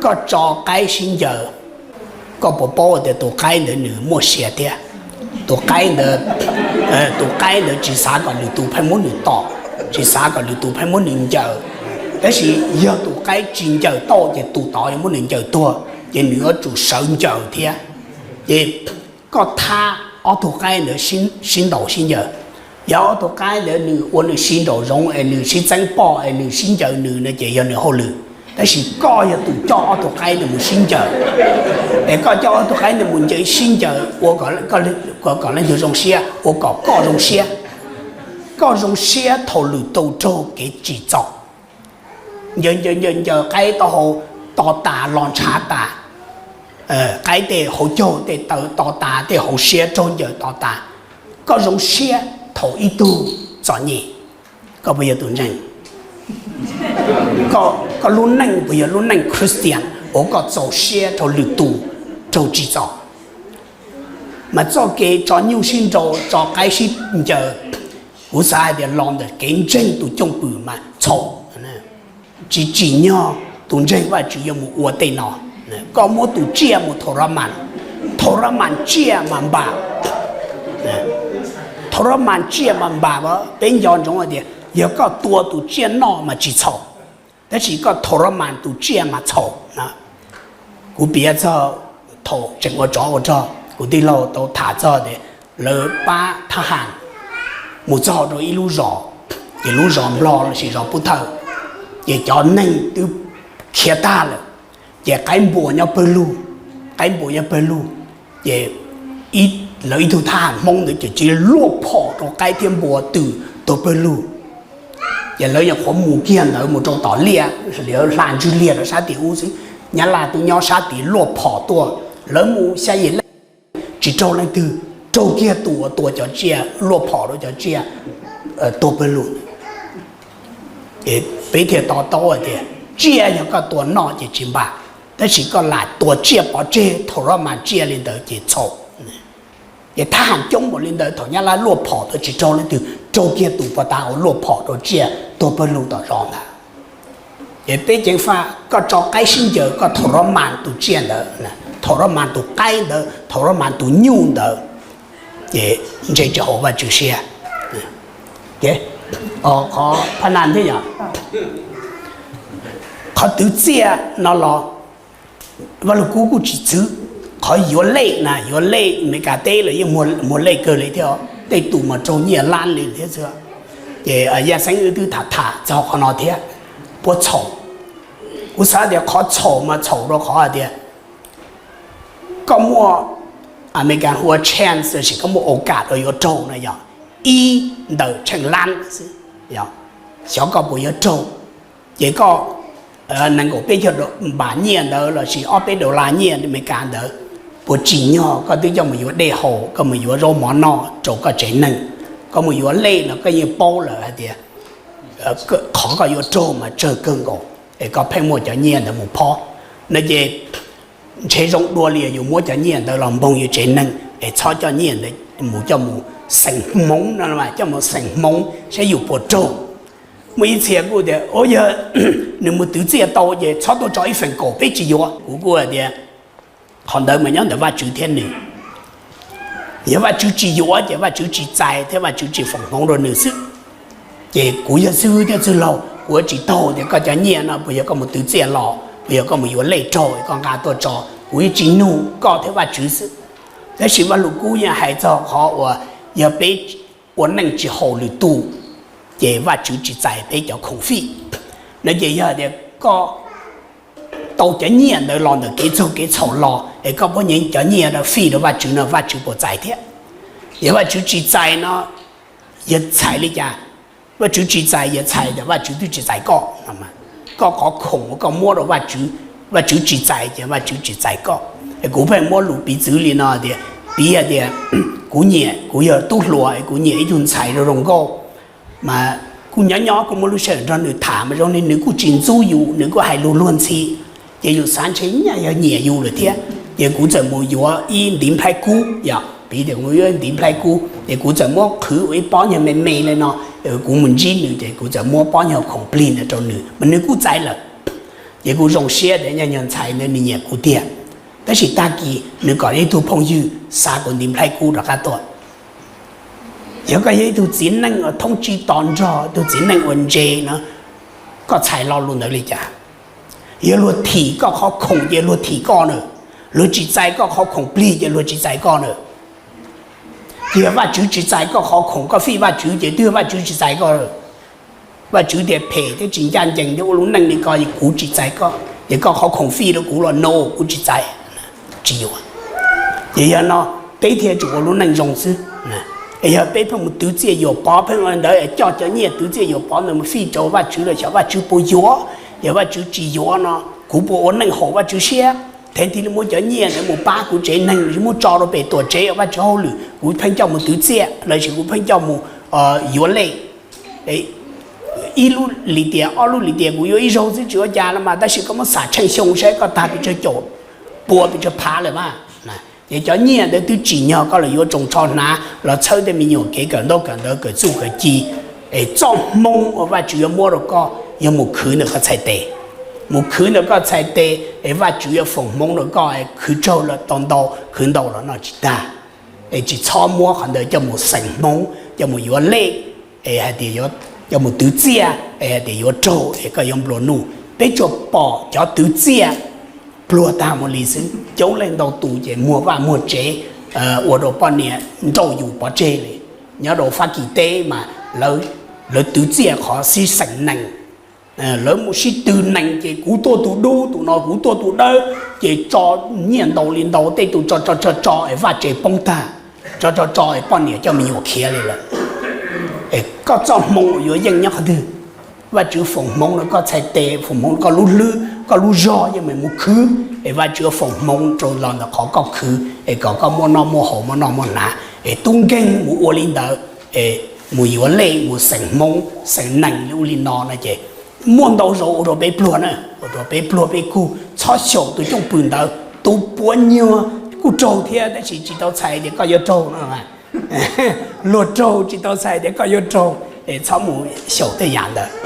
Koj tso qaib sib ncaws, koj puas paub tias tus qaib ntawd nws muaj sia thiab? Tus qaib ntawd, tus qaib ntawd tsis xav kom lwm tus pheej muab nws tom, tsis xav kom lwm tus pheej muab nws ncaws. Tab sis yog tus qaib tsis ncaws tau ces tus tod yuav muab nws ncaws tuag, ces nws yuav tsum sawv ncaws thiab. Ces koj thab ob tug qaib ntawd sib ntaus sib ncaws. Yog ob tug qaib ntawd nws ua nws sib nraum zoov es nws sib txeeb poj es nws sib ncaws nws no ces yog nws hauj lwm. Tab sis koj yog tus coj ob tug qaib ntawd mus sib ncaws, es koj coj ob tug qaib ntawd mus ncaws sib ncaws ua kom leej twg zoo siab? Ua kom koj zoo siab. Koj zoo siab thaum lwm tus raug kev tsim txom. Ncaws ncaws ncaws ncaws qaib taub hau to tas los ntshav tas, qaib tej hauv caug tej taw to tas, tej hauv siab raug ncaws to tas. Koj zoo siab thaum ib tug txom nyem, koj puas yog tus ntseeg? Koj lub neej puas yog lub neej Christian uas koj txaus siab rau lwm tus raug tsim txom? Mas txoj kev tso nyuj sib nraus, tso qaib sib ncaws, kuv xav hais tias los ntawm kev ntseeg tus cwj pwm mas txhaum. Tsis tsim nyog tus ntseeg Vajtswv yuav mus ua tej no. Koj muab tus tsiaj mus thaum ra mas, thaum ra mas tsiaj mas npam. Thaum ra mas tsiaj mas npam, peb nco ntsoov hais tias yog koj tua tus tsiaj noj mas tsis txhaum, tab sis koj thaum ra mas tus tsiaj mas txhaum. Kuv piav txog thaum tseem ua tsov ua rog, kuv tij laug tau tham txog tias lawv pab thab ham mus txog rau ib lub zos, ces lub zos Nplog lossis zos Pub Thawj, ces cov neeg twb khiav tag lawm, ces qaib npua nyob pawg lug, qaib npua nyob pawg lug, ces lawv ib tug thab ham Hmoob ntawd ces cia li luaj phom rau qaib thiab npua twb tuag pawg lug. Ces lawv nyuam qhuav mus kiag ntawd mus rau tom liaj, lawv hla ntswg liag rau sab tim ub xwb, Nyab Laj twb nyob sab tid luaj phom tuaj, lawv mus xya yim leej tsis raug leej twg, raug kiag tus uas tua cov tsiaj, luaj phom rau cov tsiaj tuag pawg lug. Peb thiaj to taub hais tias tsiaj yog koj tua noj ces tsis npam, tab sis koj lam tua tsiaj pov tseg thaum ra mas tsiaj li ntawd ces txhaum. Ces thab ham coob npaum li ntawd thaum Nyab Laj luaj phom tuaj tsis raug leej twg, raug kiag tus puag ta uas luaj phom rau tsiaj tuag pawg lug tom zos ntag. Ces peb ceev faj koj tso qaib sib ncaws koj thaum ra mas tus tsiaj ntawd, thaum ra mas tus qaib ntawd, thaum ra mas tus nyuj ntawd, ces ntshe tsis haum Vajtswv siab. Qhov phab na thiab yog qhov twv txiaj no los Vaj Lug Kub kuj tsis txwv. Qhov yuav lej na, yuav lej Amelikas teb lawm yeej muag lej kawg li thiab, tej tus mas raug nyiaj lab li thiab xwb. Ces Yaj Xeeb wb twb tham tham txog qhov no thiab, puas txhaum? Kuv xav tias qhov txhaum mas txhaum rau qhov hais tias koj muaj, Amelikas hu ua chance lossis koj muaj au kam rau yuav raug no yog ib ntawm tsheej lab xwb. Xyov koj puas yuav raug. Ces koj nees nkaum peb caug npam nyiaj ntawd lossis ob peb dollar nyiaj Amelikas ntawd, puas tsim nyog koj twb coj mus yuav dej haus, koj mus yuav zaub mov noj rau koj tsev neeg, koj mus yuav lej no koj yeej paub lawm hais tias qhov koj yuav raug mas tsawg kawg nkaus, es koj pheej muaj cov nyiaj ntawd mus phob no ces ntshe zoo dua li yus muab cov nyiaj ntawd los npoog yus tsev neeg es txhob coj nyiaj ntawd mus coj mus xeem hmoov no, coj mus xeem hmoov saib yus puas raug. Muaj ib txhia kuj tias, yog nws mus twv txiaj tau ces txhob tuaj tso ib feem kaum peb tsis yuav. Kuv kuj hais tias qhov ntawd mas nyob ntawm Vajtswv thiab nws. Yog Vajtswv tsis yuav ces Vajtswv tsis txais thiab Vajtswv tsis foom hmoov rau nws xwb. Ces kuv yog xib hwb thiab txwj laug, kuv yuav tsis taug tias koj cov nyiaj no puas yog koj mus twv txiaj los, puas yog koj mus yuav lej raug koj nqa tuaj tso. Kuv yeej tsis nug, koj thiab Vajtswv xwb. Tab sis Vaj Lug Kub yeej hais txog qhov uas yog peb ua neej tsis haum lwm tus, ces Vajtswv tsis txais peb cov khoom fij. No ces yog tias koj tau cov nyiaj ntawd los ntawm kev txaug kev txhaum los es koj muab cov nyiaj no fij rau Vajtswv no Vajtswv puas txais thiab? Yog Vajtswv tsis txais no, yog txhais li cas? Vajtswv tsis txais, yog txhais tias Vajtswv twb tsis txais koj. Koj qhov khoom uas koj muab rau Vajtswv, Vajtswv tsis txais ces Vajtswv tsis txais koj. Es kuv pheej muab lus piv txwv li no tias, piv hais tias kuv nyiam, kuv yog tub hluas es kuv nyiam ib tug ntxhais zoo zoo nkauj, mas kuv nyob nyob kuv muaj lub sij hawm nrog nws tham mas zoo li nws kuj tsis ntxub yus, nws kuj hais lus luag ntxhi, ces yus xav ntshe nyaj yog nyiam yus lawm thiab. Ces kuv txawm mus yuav ib ntiv nplhaib kub, yog piv tias kuv yuav ib ntiv nplhaib kub ces kuv txawm muab qhwv ua ib pob nyuag me me li no, kuv mus ntsib nws ces kuv txawm muab pob nyuag khoom plig ntawd rau nws mas nws kuj txais lawm. Ces kuv zoo siab tias nyuag ntxhais ntawd nws nyiam kuv tiag, tab sis tag kis nws kom ib tug phooj ywg xa kuv ntiv nplhaib kub rov qab tuaj. Yog koj yog ib tug txiv neej uas thoob tsib to nrog, tug txiv neej uas ntse no, koj txhais lo lus ntawd li cas? Yog luag thim koj qhov khoom ces luag thim koj na, luag tsis txais koj qhov khoom plig ces luag tsis txais koj na. Yog Vajtswv tsis txais koj qhov khoom, koj fij Vajtswv ces twb yog Vajtswv tsis txais koj. Vajtswv tias phem thiab tsis ncaj ncees thiab ua lub neej li ko, kuv tsis txais koj, ces koj qhov khoom fij rau kuv los no kuv tsis txais. Tsis yuav. Ces yog no peb thiaj tsum ua lub neej zoo xwb. Es yog peb pheej mus twv txiaj yuam pov, pheej ua ntawd coj cov nyiaj twv txiaj yuam pov ntawd mus fij rau Vajtswv los xyov Vajtswv puas yuav. Yog Vajtswv tsis yuav no kuv puas ua neej haum Vajtswv siab, thiaj li muab cov nyiaj ntawd mus pab kuv tsev neeg, muab tso rau pem tuam tsev ua Vajtswv hauj lwm, kuv pheej coj mus twv txiaj lossis kuv pheej coj mus yuav lej. Ib lub lim tiam ob lub lim tiam kuv yuav ib zaug xwb tsis ua cas los mas, tab sis koj muab xam tsheej xyoo saib koj tag pes tsawg caum pua pes tsawg phav lawm mas. Ces cov nyiaj ntawd twb tsim nyog koj los yuav tsoos tsho hnav los txhawb tej me nyuam kev kawm ntaub kawm ntawv kawm txuj kawm ci. Es txoj hmoo uas Vajtswv yuav muab rau koj yog mus khwv ntawm koj txhais tes. Mus khwv ntawm koj txhais tes es Vajtswv yuav foom hmoov rau koj es khwv tsaug los tau ntau, khwv ntau los noj tsis tag. Es tsis txhob muab qhov ntawd coj mus xeem hmoov, coj mus yuav lej, es hais tias coj mus twv txiaj es hais tias yuav raug es koj yuav nplua nuj. Peb tsuas pom cov twv txiaj pluag tag mus li xwb, coob leej ntau tus ces muag vaj muag tsev, ua rau poj niam nrauj yus pov tseg li. Nyob rau Fab Kis teb mas lawv twv txiaj qhov sib xeem nees. Lawv mus sib tw nees ces kuv tuaj tus dub tus no, kuv tuaj tus dawb, ces tso nyiaj ntau li ntau, tej tus tso tso tso tso es vaj tsev poob tag, tso tso tso es poj niam coj me nyuam khiav li lawm. Koj txoj hmoo yuav yeej nyob qhov twg? Vajtswv foom hmoov rau koj txhais tes, foom hmoov rau koj lub hlwb, koj lub zog yeej meem mus khwv, es Vajtswv foom hmoov rau los ntawm qhov koj khwv es kom koj muaj noj muaj haus, muaj noj muaj hnav. Es tub nkeeg mus ua li ntawd, es mus yuav lej, mus xeem hmoov xeem nees li ub li no no ces muaj ntau zaus ua rau peb pluag na, ua rau peb pluag peb kug. Txhob xyaum tus cwj pwm ntawd. Tus puav nyuag kuj raug thiab tab sis tsis tau txhais tias koj yuav raug no. Luag raug tsis tau txhais tias koj yuav raug, es txhob mus xyaum tej yam ntawd.